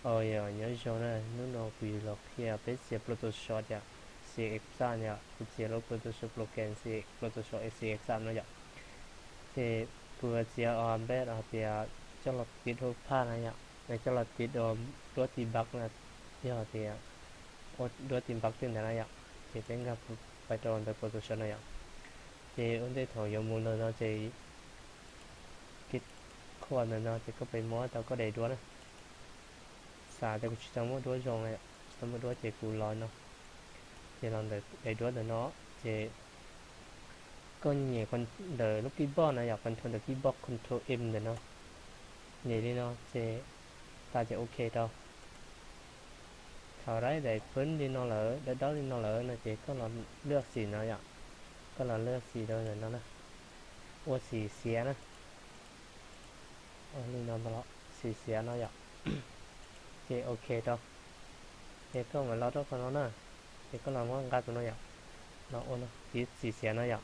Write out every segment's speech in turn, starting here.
Ua, yog nyob zoo na, hnub no kuv yuav los qhia peb txiav Photoshop yom, txiav exam yom, kuv txiav lub Photoshop program txiav Photoshop txiav exam no yom. Ces kuv txiav ua npe hais tias coj los tiv hauv phaj na yom, coj los tiv duab ti npab na, yog tias ua duab ti npab tej ntawd na yom. Ces peb nkag pais rau ntawm Photoshop no yom. Ces ua ntej thaum yuav mus ntawm no ces kib qhua ntawm no ces koj pem muab tau koj daim duab na. Xav tias kuv tsis tau muaj duab zoo, tsis tau muaj duab ces kuv los no, ces los ntawm daim duab ntawm no, ces koj nyem ntawm lub keyboard na yom, control ntawm keyboard, control M ntawm no, nyem li no ces tas ces ok rau. Thaum lawv daim pwb li no lawm, dawb dawb li no lawm no ces koj los lwaj xim no yom, koj los lwaj xim rau ntawm no na, ua xim xiav na, li no ntag los xim xiav no yom, ces ok rau. Ces koj mam los rau qhov no na, ces koj los muab nqa tus no yom, los ua no, tiv xim xiav no yom.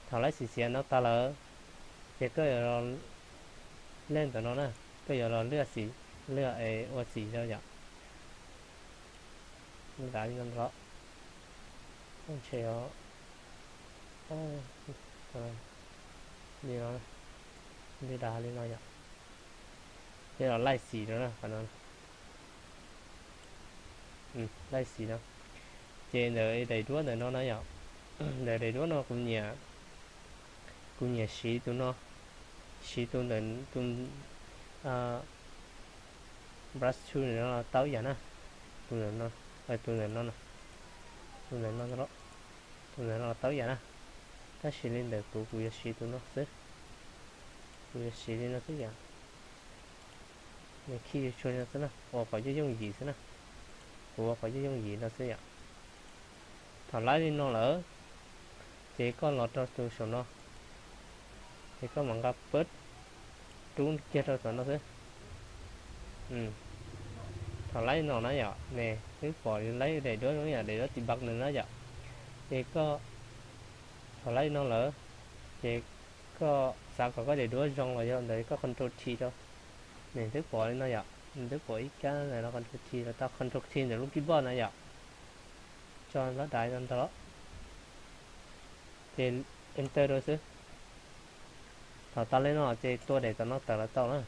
Thaum lawv xim xiav no tas lawm, ces koj yuav los lej ntawm no na, koj yuav los lwaj xim, lwaj es ua xim rau yom. Nqa li no los, ntshe li no, li dav li no yom. Ces los laij xim rau na, qhov no, laij xim no. Ces ntawm daim duab ntawm no na yom, ntawm daim duab no kuv nyiam, kuv nyiam siv tus no, siv tus ntawm tus brush tool ntawm no tau ib yam na, tus ntawm no, tus ntawm no, tus ntawm no, tus ntawm no tau ib yam na. Tab sis li ntawm kuv, kuv yuav siv tus no xwb, kuv yuav siv li no xwb yom. Nws khij yuav tshuaj li no xwb na, ua kom yooj yooj yim xwb na, kuv ua kom yooj yooj yim no xwb yom. Thaum laij li no lawm, ces koj los rau tus saum no, ces koj mam nqa pab rub kiag rau saum no xwb. Thaum laij no na yom, ne twb pom laij daim duab zoo yam daim duab ti npab no na yom. Ces koj, thaum laij no lawm, ces koj xav kom koj daim duab zoo los yog ntawd koj control T rau. Nws twb pom li no yom, nws twb pom ib kab ntawm no control T los tau, control T ntawm lub keyboard na yom. Tso nplob dais no ntag los, ces enter rau xwb. Thaum tas li no ces tua daim tom no tawm los tau na.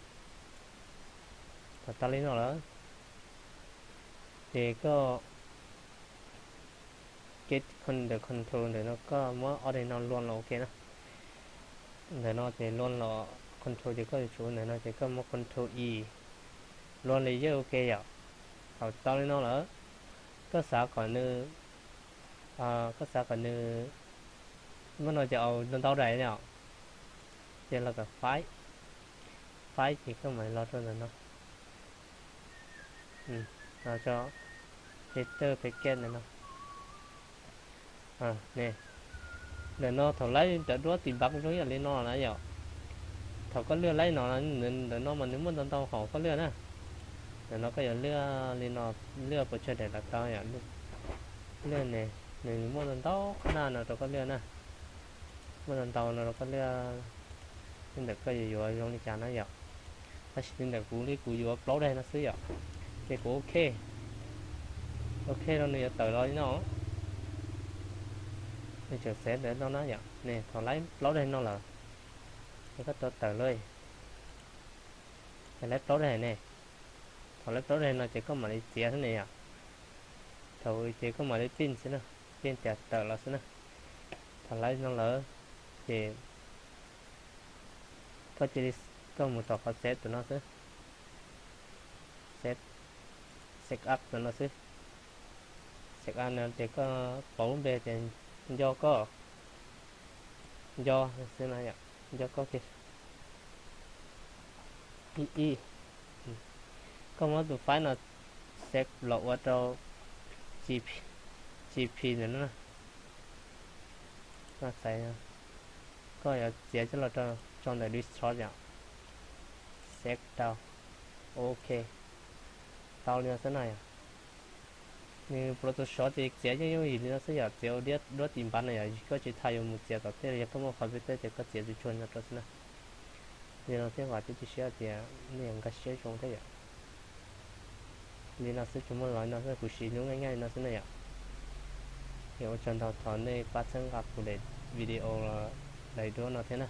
Thaum tas li no lawm, ces koj, ntawm control ntawm no koj muab ob daim no luaj los ok na. Ntawm no ces luaj los control ces koj yuav tsum ua ntawm no ces koj muab control E, luaj li yawj ok yom. Thaum tau li no lawm, koj xav kom nws, koj xav kom nws, muab no ces au ntau ntau daim yom, ces los kom faib, faib ces koj mam los rau ntawm no, los rau filter package ntawm no. Ne, ntawm no thaum laij cov duab ti npab zoo yam li no na yom. Thaum koj lwaj laij no, ntawm no mas nws muaj ntau ntau hom koj lwaj na. Ntawm no koj yuav lwaj li no, lwaj puas tsawg daim los tau yom. Lwaj ne, nws muaj ntau ntau qhov naj no rau koj lwaj na. Muaj ntau ntau no rau koj lwaj, li ntawm koj yuav yuav zoo li cas na yom. Tab sis li ntawm kuv li kuv yuav plaub daim no xwb yom. Ces kuv ok, ok rau nws yuav tawm los li no. Nws tseem xev ntawm no na yom. Ne thaum laij plaub daim no lawm, ces koj tau tawm lawm. Ces laij plaub daim ne, thaum laij plaub daim no ces koj mam li txiav xwb ne yom. Thaum ces koj mam li pin xwb na, pin tias tawm los xwb na. Thaum laij no lawm, ces koj cia li, koj mus tom qhov xev tus no xwb, xev, xev up tus no xwb. Xev up no ces koj pauv lub npe tias nco koj, nco xwb no yom, nco koj kiag. Ib ib, koj muab tus faib no xev los ua rau G P, G P ntawm no. Koj xaiv, koj yuav txiav coj los rau tso ntawm desktop yom. Xev rau, ok, tau li no xwb na yom. Nws Photoshop ces txiav yooj yooj yim li no xwb yom, txiav ua duab ti npab no yom, koj tsis tas yuav mus txiav tom tej, yog koj muaj computer ces koj txiav tsuag tsuag no rau xwb na. Li no thiab vam thiab cia siab tias nej yuav nkag siab zoo thiab yom. Li no xwb, tsuas muaj lo no xwb, kuv siv lub nyaij nyaij no xwb na yom. Ces ua tsaug ntau, thov nej pab txhawb nqa kuv daim video daim duab no thiab na.